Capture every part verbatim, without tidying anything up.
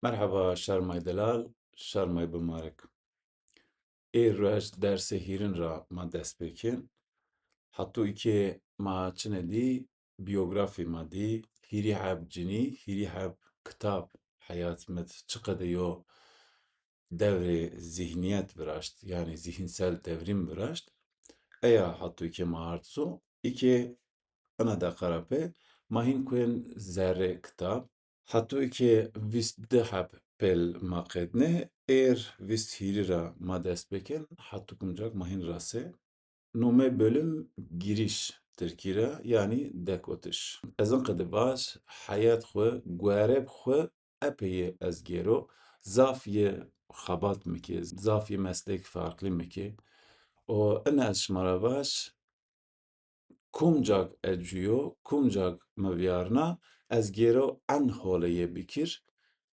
Merheba şarmay delal, şarmay bimarek. Ê ruej dersê hîrin ra ma dest pê kên. Hato îkê ma çine dî, biyografî ma dî, hîrî heb cinî, hîrî heb kitab heyat mi d çiqede yo devrê zîhnîyet viraşt, yanî zîhinsel devrîm viraşt. Eya hato îkê ma ard zo. Îkê ina deqa ra pê ma hîn kuên zerrê kitab. Hato îkê vîst di heb pêl ma qednê, êr vîst hîrî ra ma dest pê kên, hato kumcak ma hîn rasê. Nomê bölüm giriş, tirkî ra, yanî dekotiş. Ez in qede vaj, heyat xwu, guereb xwu epeyê ez gêro, zaf yê xebat mi kê, zaf yê meslek farklî mi kê. O ina ez şima ra vaj, kumcak ez cuyo, kumcak mi vîyarna, ez gêro en holê yê bikir.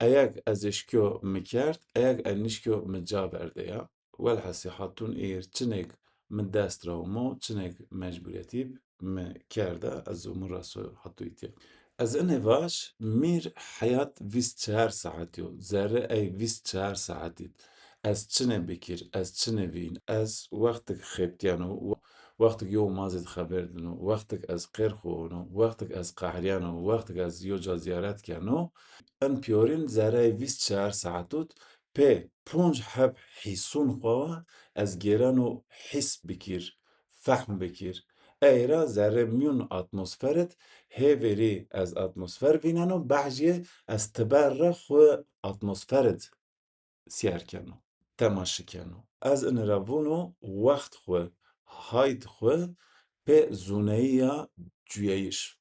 Eyeg ez eşkyo mi kerd, eyeg ez nişkyo mi ca verdeya. Welhasî hatun êr çinêk mi dest ra omo, çinêk mecburîyetî mi kerda, ez umur ra so hato îtya. Ez inê vaj, mîr heyat vîst çar saetî yo, zerrê ey vîst çar saetî d. Ez çinê bikir, ez çinê vîn, ez wextik xebitîyeno, wextik yo mazî d xeber dino, wextik ez qêr xwu wono, wextik ez qehrîyeno, wextik ez yo ca zîyaret keno, in pîyorîn zerrê ey vîst çar saetû d pê punc heb hîsûn xwu wa ez gêreno hîs bikir, fehm bikir. Ey ra zerrê mîyûn atmosferî d hêverî ez atmosfer vîneno, behcî yê ez tiber ra xwu atmosferî d sîyer keno, temaşe keno. Ez inî ra vûno wext xwu, hayd xwu pê zûneyî ya cuyayîş.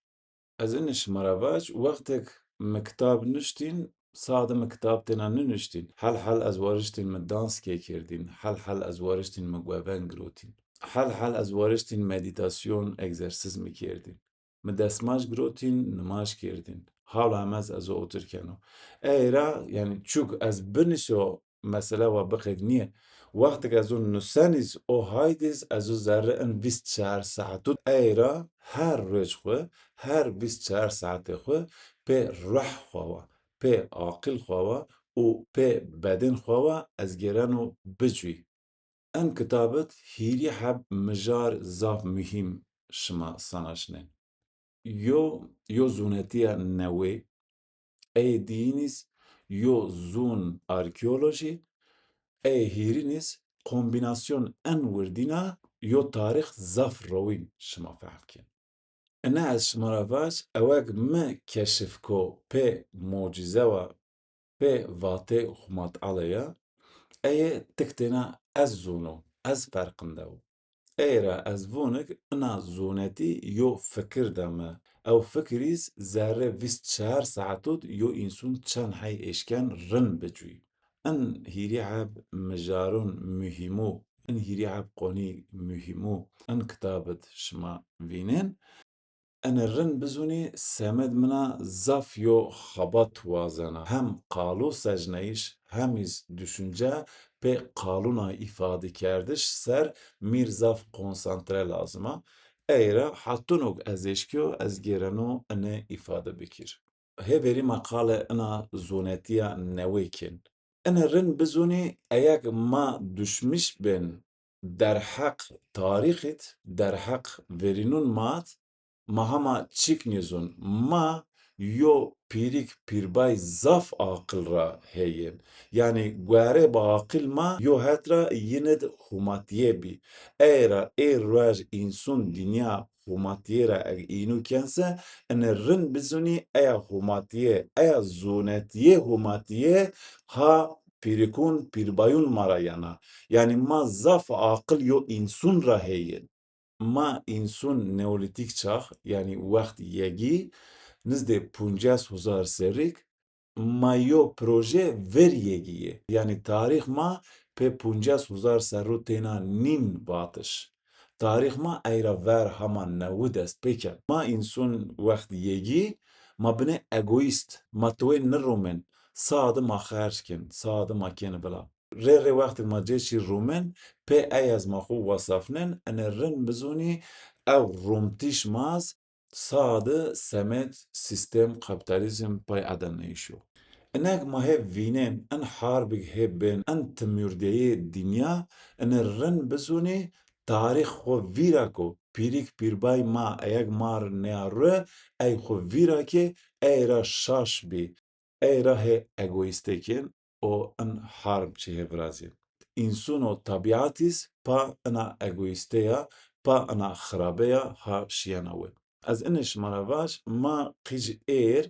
Ez inî şima ra vaj, wextek mi kitab nuştîn, sade mi kitab têna ninuştîn. Hel hel ez wariştîn mi dans kê kerdîn, hel hel ez wariştîn mi gueveng girotîn. Hel hel ez wariştîn medîtasyon, egzersîz mi kerdîn. Mi destmaj girotîn, nimaj kerdîn. Hawla heme ez o otir keno. Ey ra, yanî çuk ez binîso, mesele wa biqednîye. Wextik ez o nusenîz, o haydîz, ez o zerre in vîst çar saetû d ey ra her ruej xwu, her vîst çar saetê xwu pê ruh xwu wa, pê aqil xwu wa û pê bedên xwu wa ez gêreno bicuyî. En kitab id hîrî heb mijar zaf muhîm şima sanaşnên. Yo, yo zûnetîya newê, ey diyînîz yo zûn arkeolojî, ey hîrînîz kombînasyon en wirdîna yo tarîx zaf rowîn şima fehm kên. Ina ez şima ra vaj, eweg mi keşif ko pê mucîze wa, pê vatê Xumatale ya, eye tik têna ez zûno, ez ferqinde wo. Ey ra ez vûnik ina zûnetî yo fikir de mi. Ew fikirîz zerrê vîst çar saetû d yo însûn çend hey eşken rind bicuyî. In hîrî heb mijarûn muhîmû, in hîrî heb qonî muhîmû, in kitab id şima vînên. Ene rind bizûnî semed mina zaf yo xebat wazena. Hem qalû secneyîş, hem îz duşunce pê qalûna îfadekerdiş ser mîr zaf konsantre lazim a. Ey ra hatunok ez eşkîyo ez gêreno ine îfade bikir. Hêverî ma qalê ina zûnetîya newê kên. Ene rind bizûnî, eyeg ma duşmîş bên derheq tarîxî d, derheq verînûn ma d, ma hema çîk nêzûn. Ma yo pîrîk pîrbay zaf aqil ra heyên. Yanî guerê bi aqil ma yo het ra yîn id humatîye bî. Ey ra ê ruej însûn dinya humatîye ra eg înû kense, ene rind bizûnî eya humatîye, eya zûnetîye humatîye ha pîrikûn, pîrbayûn ma ra yena. Yanî ma zaf aqil yo însûn ra heyên. Ma însûn neolîtîk çax, yanî wext yegî, nizdê puncas huzar serrîk, ma yo proje ver yegî yê. Yanî tarîx ma pê puncas huzar serrû têna nîn vatiş. Tarîx ma ey ra ver hema newi dest pê kerd. Ma însûn wext yegî, ma binê egoîst, ma tiwê nirûmên, sade ma xerc kên, sade ma kên vila. Rê rê wextê ma cê çî rûmên, pê ey ez ma xwu wasafnên, ene rind bizûnî ew rûmtîş ma z sade semed sîstem kapîtalîzm pay adaneyîş o. Inek ma hê vînên, in harbig hê bên, in timûrdeyê dinya, ini rind bizûnî, tarîx xwu vîra ko, pîrîk pîrbay ma eyeg ma r nêya ri, ey xwu vîra kê, ey ra şaş bî, ey ra hê egoîstê kên û in harb çî hê virazî. Însûn û tebîatîs pa ina egoîstê ya, pa ina xirabe ya ha şîyena we. Ez inê şima ra vaj, ma qîj êr,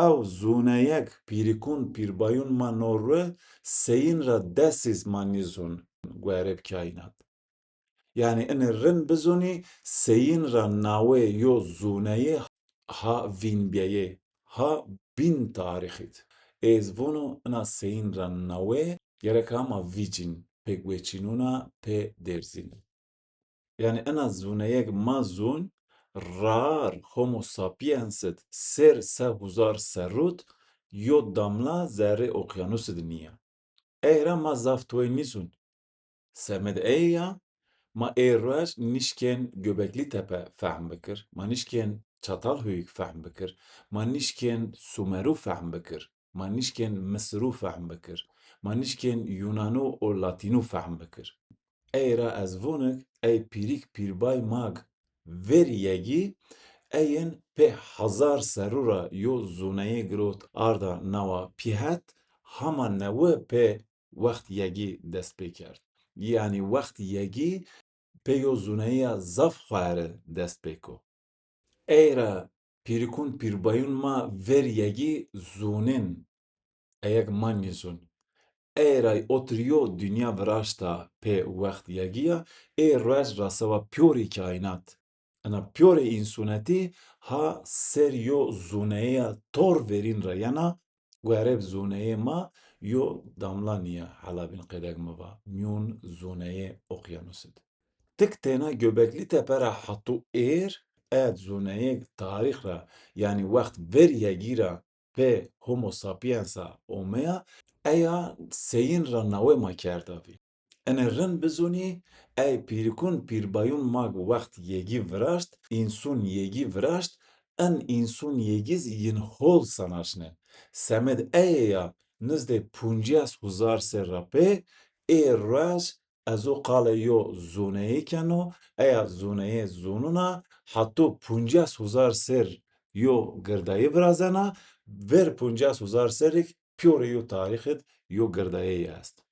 ew zûneyeg pîrikûn pîrbayûn ma no ri seyîn ra desîz ma nîzûn guereb kaînat. Yanî inê rind bizûnî seyîn ra nawê yo zûneyê ha vînbîyeyê, ha bîn tarîxîd. Ez vûnû ina seyîn ra nawê gereka ma vîcîn, pê gueçînûna, pê dêrzîn. Yanî ina zûneyeg ma zûn, rar Homo sapiens id ser se huzar serrûd yo damla zerrê oqyanus id nîya. Ey ra ma zaf toy nîzûn. Semed ey ya, ma ê ruej nîşkên Göbekli Tepe fehm bikir, ma nîşkên Çatalhöyük fehm bikir, ma nîşkên Sumerû fehm bikir, ma nîşkên Misirû fehm bikir, ma nîşkên Yunanû û Latînû fehm bikir. Ey ra ez vûnik, ey pîrîk pîrbay mag ver yegî, eyên pê hezar serrû ra yo zûneyê girot arda nawa pîhet, hama newe pê wext yegî dest pê kerd. Yanî wext yegî pê yo zûneyîya zaf xwere dest pê ko. Ey ra pîrikûn pîrbayûn ma ver yegî zûnên, eyeg ma nîzûn. Ey ra otir yo dinya viraşta pê wext yegî ya, ê ruej ra sewa pîyorê kaînat. Ina pîyorê însûnetî ha ser yo zûneyê ya tor verîn ra yena, guereb zûneyê ma yo damla nîya, hela bîn qedeg mi va, mîyûn zûneyê oqyanus id. Tik têna Göbekli Tepe ra hetû êr, ed zûneyêg tarîx ra, yanî wext ver yegî ra pê Homo sapiens a omeya, eya seyîn ra nawe ma kerda vî. Ene rind bizûnî, ey pîrikûn pîrbayûn mag wext yegî viraşt, însûn yegî viraşt, in însûn yegîz yin hol sanaşnen. Semed eye ya nizdê puncîyas huzar ser ra pê, ê ruej ez o qalê yo zûneyê keno, eya zûneyê zûnûna, hetû puncîyas huzar ser yo girdayî virazena, ver puncîyas huzar serrîk pîyorê yo tarîxid yo girdayeyî est.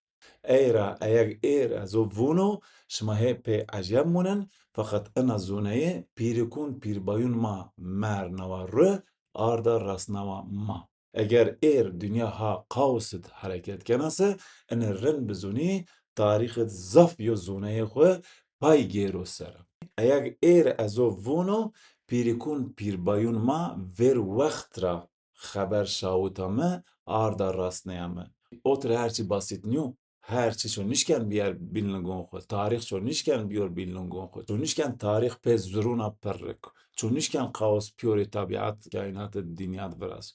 Ey ra eyeg êr ez o vûno, şima hê pê eceb munin, feqet ina zûneyê pîrikûn pîrbayûn ma mer nawa ri, arda rasnawa ma. Eger êr dinya ha kaos id hereket kena se, ini rind bizûnî tarîx id zaf yo zûneyê xwu pay gêro ser. Eyeg êr ez o vûno, pîrikûn pîrbayûn ma ver wext ra xeber şawita mi, arda rasneya mi. Otir her çî basît nîyo, her çî ço nîşken bîyer bîn lingon xwu, tarîx ço nîşken bîyor bîn lingon xwu, ço nîşken tarîx pê zurûna pirrik, ço nîşken kaos pîyorê tebîat, kaînat id, dinya id viraz.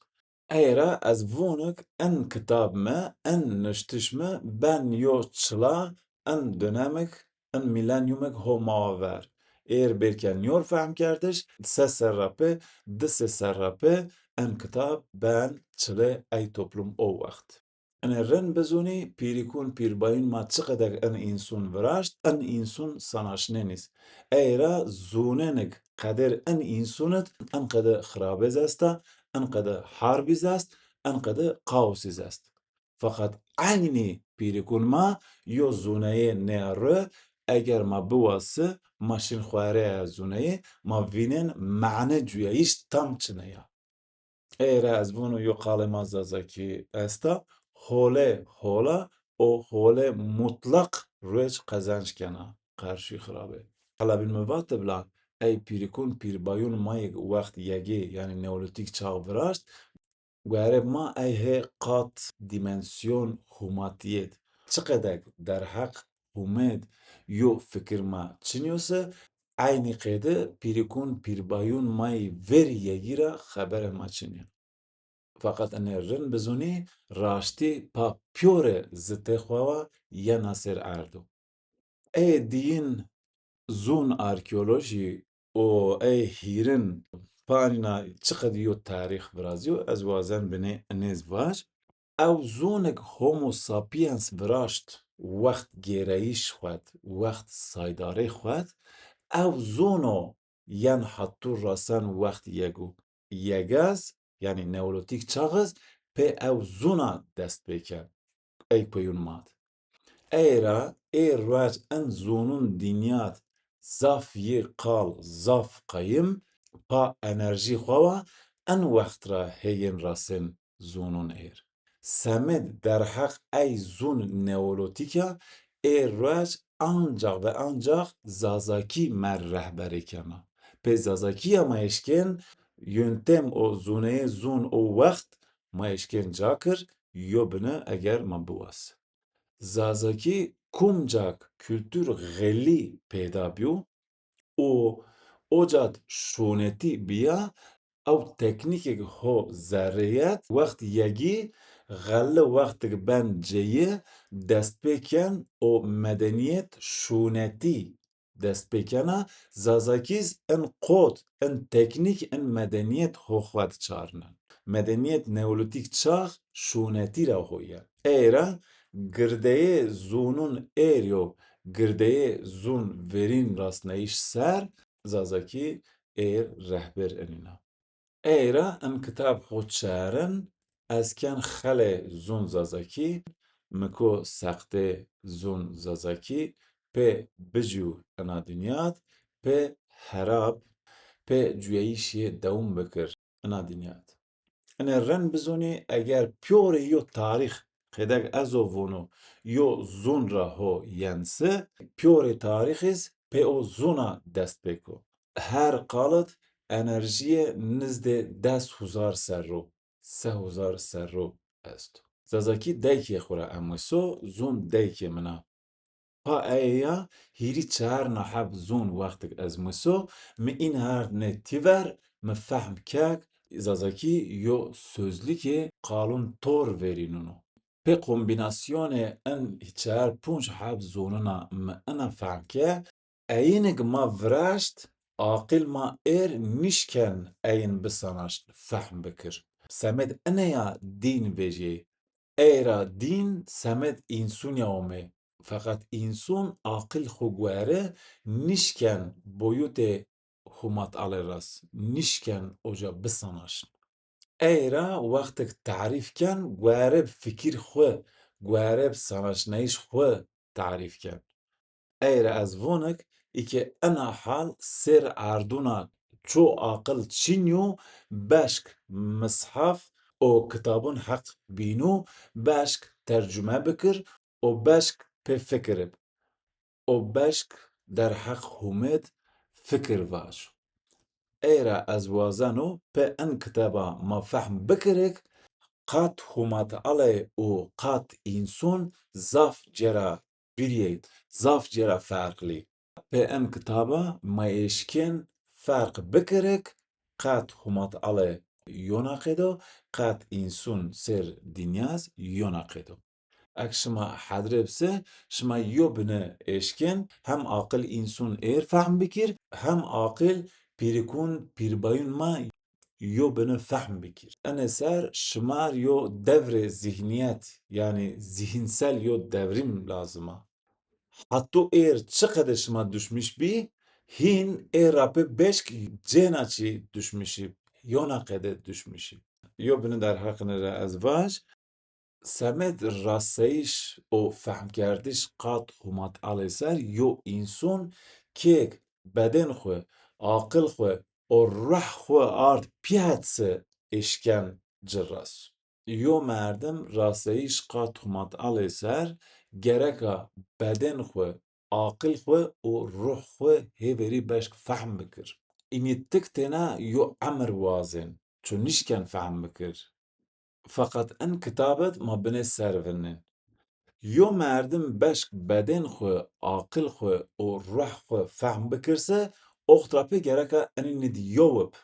Ey ra ez vûnik in kitab mi, in nuştiş mi ben yo çila, in dönemik, in milenyumik ho mawa ver. Êr bêrken nîyor fehmkerdiş, se serra pê, di sê serra pê in kitab ben çilê ey toplum o wext. Inê rind bizûnî, pîrikûn pîrbayûn ma çiqedek in însûn viraşt, in însûn sanaşnenîz. Ey ra zûnenik qeder in însûn id in qede xirabêz esta, in qede harbîz est, in qede kaosîz est. Feqet eynî pîrikûn ma yo zûneyê nêya ri, eger ma biwasi, ma şin xwerê eya zûneyê, ma vînên mane cuyayîş tam çine ya. Ey ra ez vûno yo qalê ma zazakî esta, hole hola û hole mutlaq ruec qezenc kena qarşî xirabê. Hela bîn mi vatibla, ey pîrikûn pîrbayûn ma yê wext yegê, yanî neolîtîk çax viraşt, guerê ma ey hê qat dîmensîyon hûmatîyêd. Çiqedek derheq hûmêd yo fikir ma çinîyo se, eynî qeyde pîrikûn pîrbayûn ma yê verî yegî ra xeberê ma çinî. Feqet inê rind bizûnî, raştî pa pîyorê zitê xwu wa yena ser erd o. Ey diyîn zûn arkeolojî û ey hîrin Pa enîna çiqedî yo tarîx virazîyo, ez wazen binê inêz vaj. Ew zûnik Homo sapiens viraşt, wext gêrayîş xwet, wext saydarê xwet, ew zûno yen hetû rasen wext yegu. Yegez, yanî neolîtîk çaxiz, pê ew zûna dest pê ken. Ey koyun mat. Ey ra ê ruec en zûnun dînyat zaf yê qal, zaf qayim, pa enerjî xo wa en wext ra hêgên rasên zûnun êr. Semêd derheq ey zûn neolîtîk a, ê ruec ancax ve ancax Zazakî mer rehberê kena. Pê Zazakî ya ma eşkên yöntem o zûneyê zûn o wext ma eşkên ca kir, yo bini eger ma biwas. Zazakî kumcak kultur xelî peyda bîyo û ocad şûnetî bîya, ew teknîkêk ho zerreyet, wext yegî xelli wextik ben ceyî dest pê ken û medenîyet şûnetî dest pê kena, Zazakîz in qot, in teknîk, in medenîyet ho xwed çarnen. Medenîyet neolîtîk çax şûnetî ra ho yen. Ey ra girdeyê zûnun êr yo, girdeyê zûn verîn rasnayîş ser, Zazakî êr rehber enîna. Ey ra in kitab xo çerin, ez ken xelê zûn Zazakî, mi ko seqtê zûn Zazakî, pê bicû ina dinyad, pê herab, pê cuyayîşê dewam bikir ina dinyad. Ine ren bizûnî, eger pîyorê yo tarîx qedek ez o vûno yo zûn ra ho yensi, pîyorê tarîxiz pê o zûna dest pêko. Her qalit enerjîyê nizdê des huzar serro, se huzar serro esto. Zazakî deykê xwu ra emwiso, zûn deykê min a. Pa eye ya hîrî çar na heb zûn wextik ez mwiso, mi în herd nê tîver, mi fehm kek, Zazakî yo sözlükê qalun tor verînuno. Pê kombînasyonê in çar punc heb zûnuna mi ina fehm ke, eyînig ma viraşt, aqil ma êr nişken eyîn bisanaşt, fehm bikir. Semed ine ya dîn vejîyê. Ey ra dîn semed însûn ya omê. Feqet însûn aqil xwu guere nişken boyutê Hû Matale ras, nişken oca bisanaşn. Ey ra wextik tarîf ken, guereb fikir xwu, guereb sanaşnayîş xwu tarîf ken. Ey ra ez vonik, î ke ena hal sêr erdûna ço aqil çînyo, beşk mishaf û kitabun heq bînû, beşk tercume bikir û beşk pê fikir ib. O beşk derheq Hûmêd fikir vajo. Ey ra ez wazeno pê in kitaba ma fehm bikirik, qat Hû Matale û qat însûn zaf cêra birîyê, zaf cêra ferqlî. Pê in kitaba ma eşkên ferq bikirik, qat Hû Matale yona qedo, qat însûn sêr dinyaz yona qedo. Ek şima hedre bise, şima yo bine eşkên hem aqil însûn êr fehm bikir, hem aqil pîrikûn, pîrbayûn ma yo bine fehm bikir. Ene ser şimar yo devrê zihniyet, yanî zihinsel yo devrim lazim a. Hato êr çiqede şima duşmiş bî, hîn ê ra pê beşk cêna çî duşmişî, yona qede duşmişî. Yo bine derheqine ra ez vaj, semed raseyiş û fehmkerdiş qat Hû Matale ser yo însûn kêk bedên xwu, aqil xwu û ruh xwu ard pîyet se eşken ci ras. Yo merdim raseyiş qat Hû Matale ser gereka bedên xwu, aqil xwu û ruh xwu hêverî beşk fehm bikir. Înî tik têna yo emir wazên, ço nişken fehm bikir. Feqet in kitab id ma binê ser vinên. Yo merdim beşk bedên xwu, aqil xwu û ruh xwu fehm bikir se, oxt ra pê gereka inî nid yo ib.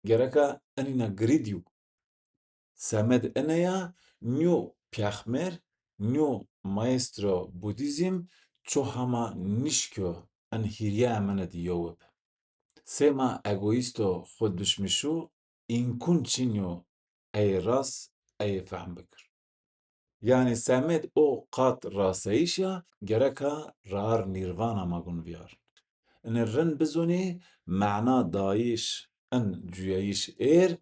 Gereka inîna girî dîyo. Semed ine ya, nîyo pêxmer, nîyo maestro Budîzm ço hema nişkyo in hîrye emine di yo ib. Sêma egoîsto xwu duşmîşû, îmkûn çinyo ey ras, ey fehm bikir. Yanî semêd o qat raseyîş ya, gereka raar nîrvana ma gun vîyar. Inê rind bizûnî, mana dayîş in cuyayîş êr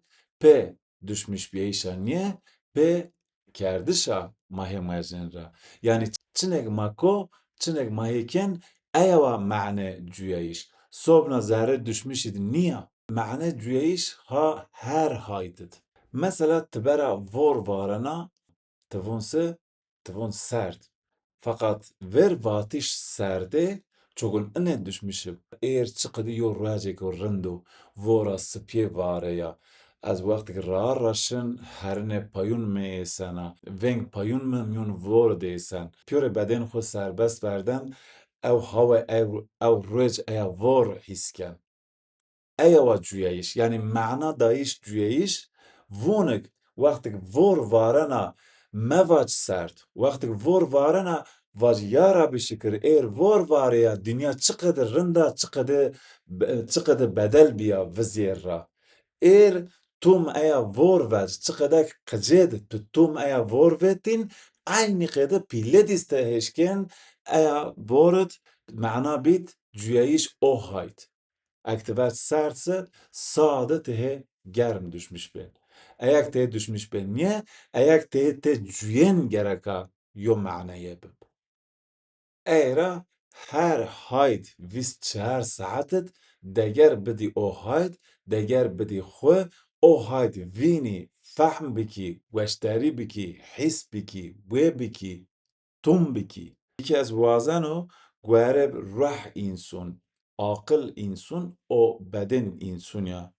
pê duşmîşbîyayîşa nîye, pê kerdişa ma hê mercên ra. Yanî çinek ma ko, çinek ma hê kên, eyawa mane cuyayîş. Sobna zerrê duşmîşî di nîya. Mane cuyayîş ha her hayt id. Mesela ti bera vor varena, ti vûn se, ti vûn serd. Feqat ver vatîş serdê, çokun inê duşmîşi êr çiqidî yo ruecêko rind o, vora sipîyê vareya. Ez wextêk raar ra şin, herinê payûn mi êsena. Veng payûn mi mîyon vor di êsen. Pîyorê bedên xwu serbest verden, ew hawe ew, ew ruec eya vor hîs ken. Eyawa cuyayîş, yanî mana dayîş cuyayîş, vûnik wextêk vor varena mevac serd. Wextêk vor varena vac ya Rabbî şikir, êr vor vareya, dinya çiqede rind a, çiqede be-, çiqede bedel bîya vizêr ra. Êr tûm eya vor vec, çiqedek qicêd tu tûm eya vor vetîn, eynî qede pîlêdîz ti hêşkên eya vorid mana bît cuyayîş o hayt. Eg ti vec serd se, sade ti hê germ duşmîş bên. Eyek ti hê duşmîş bên nîye, eyek ti hê tê cuyên gereka yo maneye bib. Ey ra her hayt vîst çar saet id deger bidî o hayt, deger bidî xwu, o hayt vînî, fehm bikî, weşterî bikî, hîs bikî, wê bikî, tûm bikî. Ki ez wazeno guereb ruh însun, aqil însun o bedên însun ya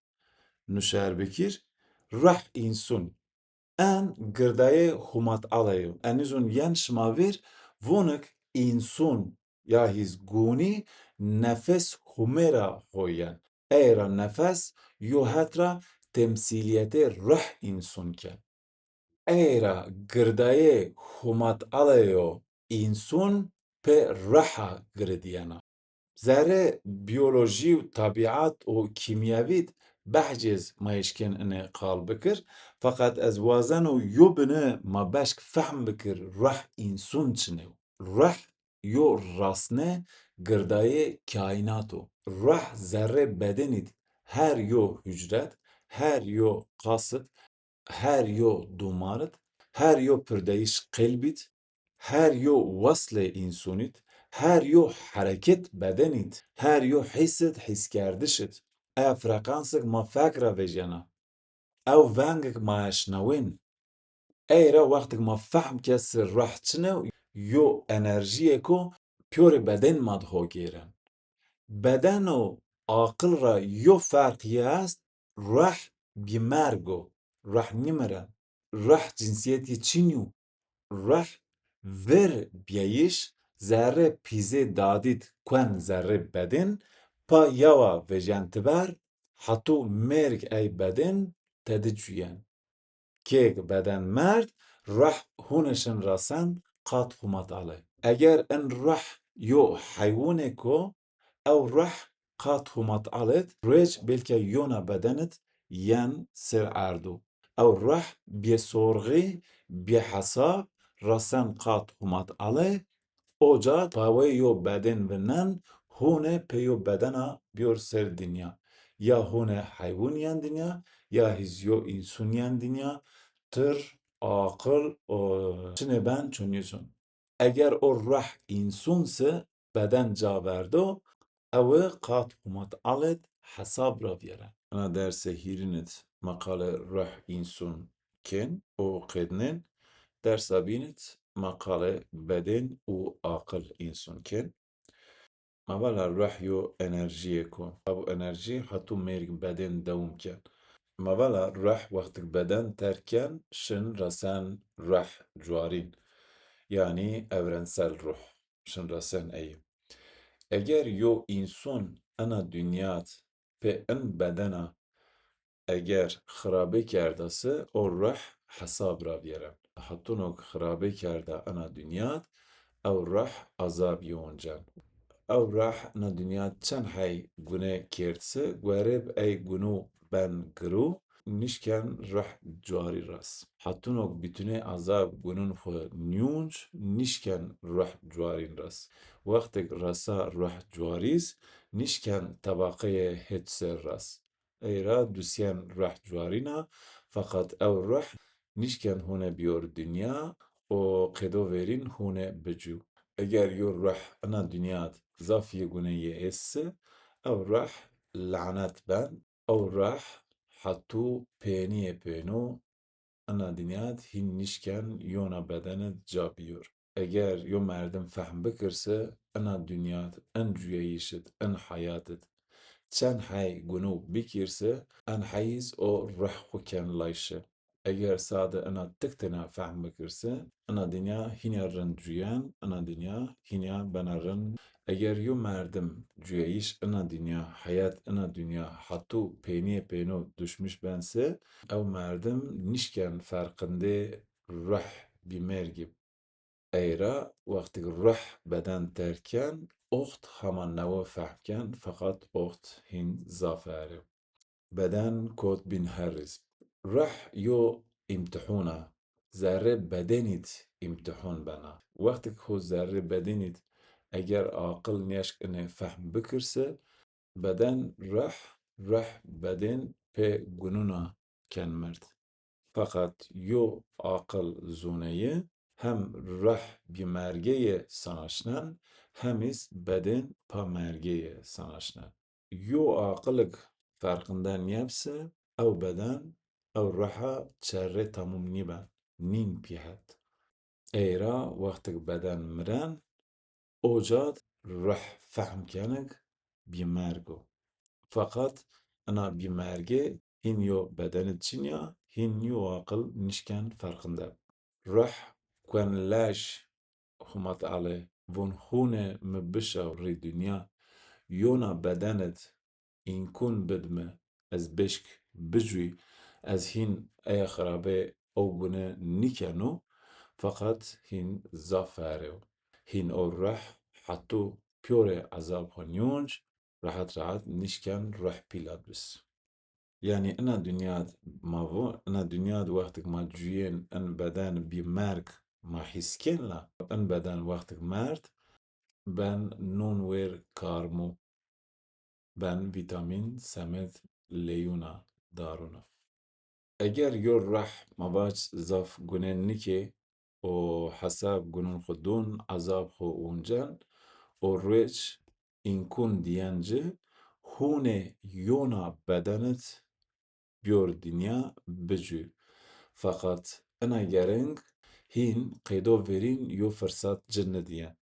nuşer bikir. Ruh însun. En girdayê Humat Ala yo. Enîzun yen şima vîr, vunik însun ya hîz gûnî nefes Humê ra ho yen. Ey ra nefes yo het ra temsîlîyetê ruh însun ken. Ey ra girdayê Humat Ala yo însun pê ruha giridîyena. Zerrê bîyolojî û tabîat û kîmyewî d behcêz ma eşkên inê qal bikir, feqet ez wazeno yo bini ma beşk fehm bikir ruh însun çin ê. Ruh yo rasne girdayê kaînat o. Ruh zerrê bedenî d, her yo hucret, her yo qas id, her yo dumar id, her yo pirdeyîş qelbî d, her yo weslê însunî d, her yo hereket bedenî d, her yo hîs id, hîskerdiş id. Eya frekansik ma fek ra vejyena. Ew vengik ma eşnawên. Ey ra wextik ma fehm ke se ruh çin ê, yo enerjîyêko pîyorê bedên ma di ho gêren. Beden û aqil ra yo ferq yi est, ruh bîmerg o, ruh nîmire. Ruh cinsîyetî çin yo. Ruh ver bîyayîş zerrê pîzê dadî d kuen zerrê bedên, pa yawa vejyen tiber, hetû mêrg ey bedên tedi cuyen. Kêg beden merd, ruh hûne şin rasen qat Humat Ale. Eger in ruh yo heywûnêk o, ew ruh qat Humat Ale d ruêc belke yona beden id yen ser erdo. Ew ruh bê sorxî, bê hesab rasen qat Humat Ale, oca pawê yo bedên vinen, hûne pê yo bedena biyor ser dinya. Ya hûne heywûn yen dinya, ya hîz yo însun yen dinya, tir, aqil, o, çinê ben çonî zon. Eger o ruh însun se beden ca verdo, ewi qat Humat Ale d hesab ra vîyeren. Ina derse hîrin id ma qale ruh însun kên û qednên. Dersa bîn id ma qale bedên û aqil însun kên. Ma vala ruh yo enerjîyêk o. Ew enerjî hetû mêrg bedên dewam ken. Ma vala ruh wextik beden terk ken, şin resen ruh cuarîn. Yanî evrensel ruh, şin resen ey. Eger yo însun ena dinya d pê in bedena eger xirabê kerda se, o ruh hesab ra vîyeren. Hetuno ke xirabê kerda ena dinya d, ew ruh azab yewon cen. Ew reh ina dinya çend hey gune kêrd se, guerêb ey gunu ben giru, nişken reh cuarî ras. Hetunog bîtunê azab gunun xwu nîyunc, nişken reh cuarîn ras. Wextêk resa reh cuarîz, nişken tebaqeyê hêt ser ras. Ey ra dusyen reh cuarîna, feqet ew reh nişken hûne biyor dinya û qêdo verîn hûne bicû. Eger yo reh ina dinyad zaf yê guneyê êst se, ew reh lanet ben, ew reh hetû pêniyê pêno ina dinyad hîn nişken yona bedenid ca biyor. Eger yo merdim fehm bikir se, ina dinyad, in cuyeyişid, in heyatid çend hey gunu bikir se, en heyîz o ruh xwu ken layşi. Eger sade ina tik tena fehm bikir se, ina dinya hînî rind cuyen, ina dinya hînî bena rind. Eger yo merdim cuyeyîş ina dinya, heyat ina dinya, hetû pêniyê pêno duşmiş ben se, ew merdim nişken ferqindê ruh bî mergî. Ey ra wextêk ruh beden terk ken, oxt hema newe fehm ken, feqet oxt hîn zaf erê. Beden kot bîn herrîz. Ruh yo îmtihûn a. Zerrê bedenîd îmtihûn bena. Wextêk ho zerrê bedenîd eger aqil nêşk inê fehm bikir se, beden ruh, ruh beden pê gununa ken mird. Feqet yo aqil zûneyî hem ruh bî mergeyê sanaşnen, hem îz beden pa mergeyê sanaşnen. Yo aqilig ferqinde nîyeb se, ew beden, ew ruha çerrê temûm nîben, nîn pîhet. Ey ra wextig beden miren, o cad ruh fehm kenig bîmerg o. Feqet ina bîmergê hîn yo bedeni çinya, hîn yo aqil nişken ferqinde. Ruh kuen lej Huma Tealê von hûnê mi bişew rî dinya, yona bedenid înkûn bid mi, ez bêşk bicûy, ez hîn eye xirabê ew gune nîkeno, feqet hîn zaf ferê yo. Hîn o ruh hetû pîyorê ezab xwu nîyonc, rehet rehet nîşken ruh pîla dus. Yanî ina dinyad ma vo, ina dinyad wextik ma cuyên in beden bî merg ma hîs kên la, in beden wextik merd, ben nûn wêr karmû, ben vîtamîn semed leyûna darûna. Eger yo reh ma vac zaf gune nikê û hesab gunun xwu dûn, ezab xwu uncen û ruêç înkûn diyen ci, hûnê yona bedenit biyor dinya bicû. Feqet ina gereng hîn qeydo verîn yo firsat ci nidiyen.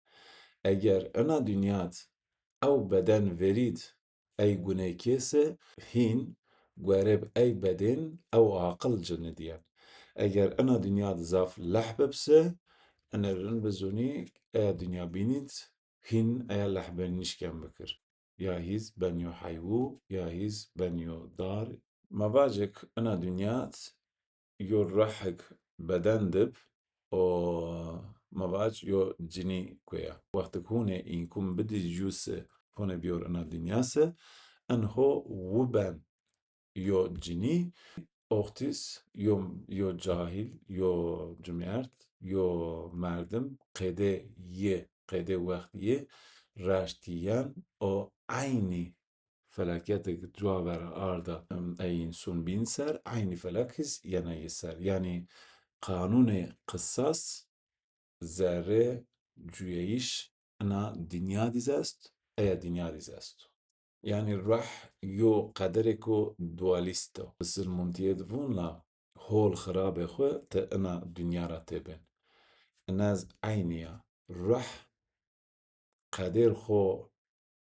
Eger ina dinyad ew beden verîd ey gunekê se, hîn guereb ey bedên ew aqil ci nidiyen. Eger ina dinyad zaf leh bib se, ina rin bizûnî eya dinya bînîd, hîn eya lehbên nişken bikir. Ya hîz ben yo heywû, ya hîz ben yo dar. Ma vacik ina dinyad yo ruhik beden dib û ma vac yo cinî kuya. Wextik hûnê înkûn bidî jû se, hûnê biyor ina dinya se, in ho wu ben yo cinî, oxtîs yo, yo cahîl, yo cumêrt, yo merdim qêdê yê, qêdê wext yê raştî yen û eynî felaketik cuwa ver arda, em, ey însûn bîn ser, eynî felak hîz yena yê ser. Yanî qanûnê qisas zerrê cuyeyîş ina dinya dîz est, eya dinya dîz est. Yanî ruh yo qederêko dualîst o. Bi zilmûntîyê di vûn la hol xirabê xwu ti ina dinya ra têbên. Ina zî eynî ya. Ruh qedêr xwu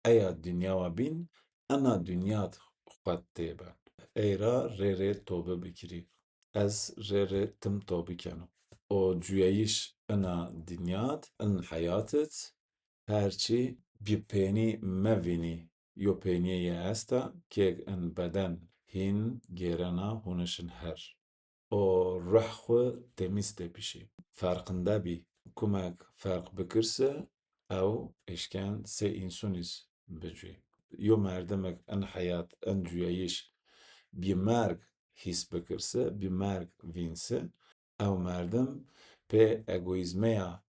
eya dinya wa bîn, ina dinya di xwu têben. Ey ra rê rê tobe bikirî. Ez rê rê tim tobe keno. O cuyeyiş ina dinya di, in heyat id, her çî bi pênî mevînî, yo pênîye yê esta, kêg in beden hîn gêrena hûnişin her. O ruh xwu temîz tepişî. Ferqinde bî. Kumek ferq bikir se, ew eşken sey însun îz bicuyî. Yo merdimik in heyat, in cuyeyiş bî merg hîs bikirse, bî merg vînse, ew merdim pê egoîzmeya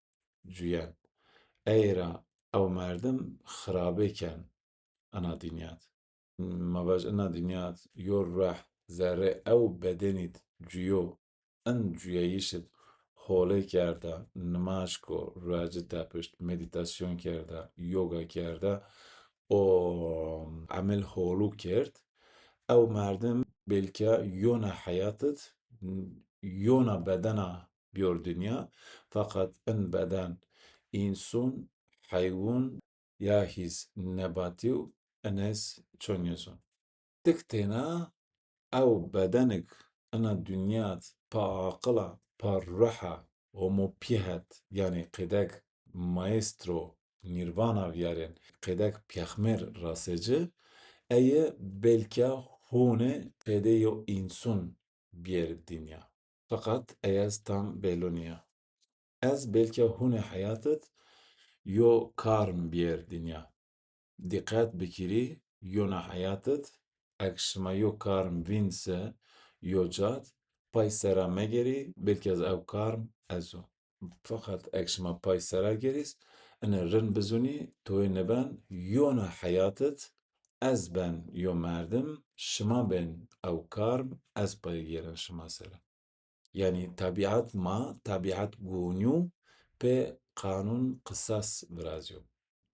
cuyen. Ey ra ew merdim xirabe ken ina dinya d. Ma vaj ina dinya d yo ruh, zerrê ew bedenî d cuyo, in cuyeyişî d hole kerda, nimaj ko, rueci tepişt, medîtasyon kerda, yoga kerda, o emel holu kerd. Ew merdim belka yona heyat id, yona bedena biyor dinya, feqet in beden, însun, heywun, ya hîz nebatî w, inês ço nêzon. Tik têna ew bedenik ina dinya d pa aqila, pa ruha, homo pîhet, yanî qêdek maestro nîrvana vîyarên, qêdek pêxmêr rasê ci, eye belka hûnê qêdê yo însun biyêr dinya. Feqet ey ez tam bêlo nîya. Ez belka hûnê heyat id yo karm biyêr dinya. Dîqet bikirî, yona heyat id, eg şima yo karm vîn se, yo ca d, pay sera megerî, belkî ez ew karm ez o. Feqet eg şima pay sera gerîs, ine rind bizunî, toyê niben, yona heyat id, ez ben yo merdim, şima bên ew karm, ez pay gêren şima sera. Yanî tebîet ma, tebîet gonî yo, pê qanûn qisas virazîyo.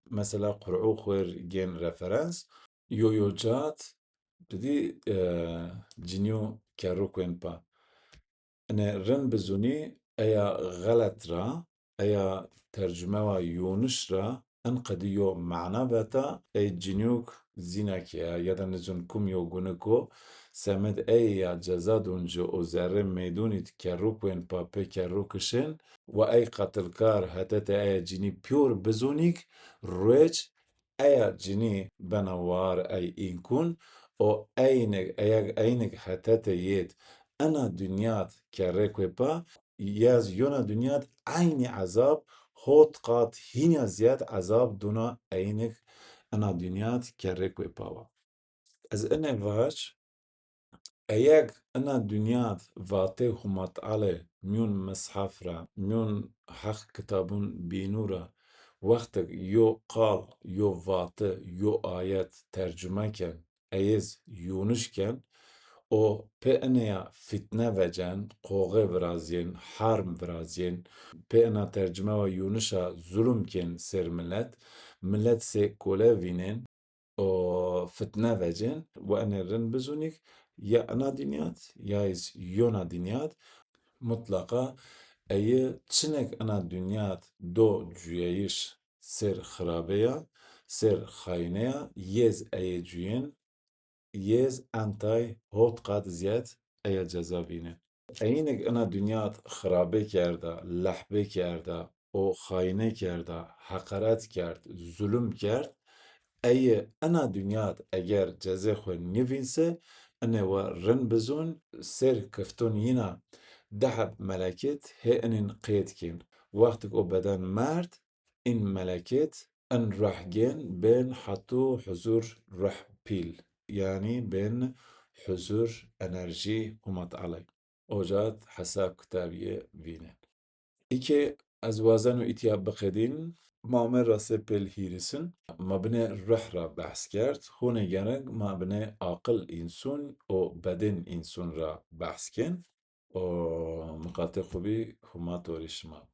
Mesela Qur'u xwêr gên referans, yo yo ca d bidî, e, cinîyo kerrû kuên pa. Ine rind bizunî, eya xelet ra, eya tercumewa Yûniş ra, in qedî yo mana veta, ey cinîyûk zîna ke ya, ya da nizun kum yo gunik o, semed ey ya ceza dûn ci û zerrê mêdûnî d kerrû kuên pa pê kerrû kişên, wa ey qatilkar hetete eya cinî pîyor bizunîk, ruec eya cinî bena war ey înkun û eynik, eyag eynik hetete yêd ina dinya d kerrê kuê pa, yaz yona dinya d eynî ezab hot qat hînya zîyad ezab dûna eynik ina dinya d kerrê kuê pa wa. Ez inê vac, eyeg ina dinya d vatê Huma Tealê mîyon mishaf ra, mîyon heq kitabûn bînû ra, wextik yo qal, yo vati, yo ayet tercume ken, eyêz Yûniş ken û pê ineya fitne vecen, qoxe virazîyên, harm virazîyên, pê ina tercumewa Yûnişa zulum kên sêr milet, milet sê kole vînên, û fitne vecên, wa inê rind bizunîk, ya ina dinya d, ya îz yona dinya d, mutlaqa eyi çinek ina dinya d do cuyeyiş sêr xirabeya, sêr xayneya, yêz eyê cuyên, yêz entay hot qat zîyad eya ceza vînê. Eyînik ina dinya d xirabe kerda, lehbe kerda û xayne kerda, heqaret kerd, zulum kerd, eye ina dinya d eger cezê xwu nivînse, inê wa rind bizun, sêr kiftun yîna di heb melekêt hê inîn qêd kên. Wextik o beden merd, în melekêt, în ruh gên bên hetû huzur ruh pîl, yanî bên huzur enerjî Huma Tealay. Oca d hesab kitabîye vînên. Îkê ez wazeno îtya biqedîn, ma ome rasê pêl hîrîsin, ma binê ruh ra behs kerd, hûnê gerek ma binê aqil însun û bedên însun ra behs kên. O miqatê xwu bî, Huma torî şima.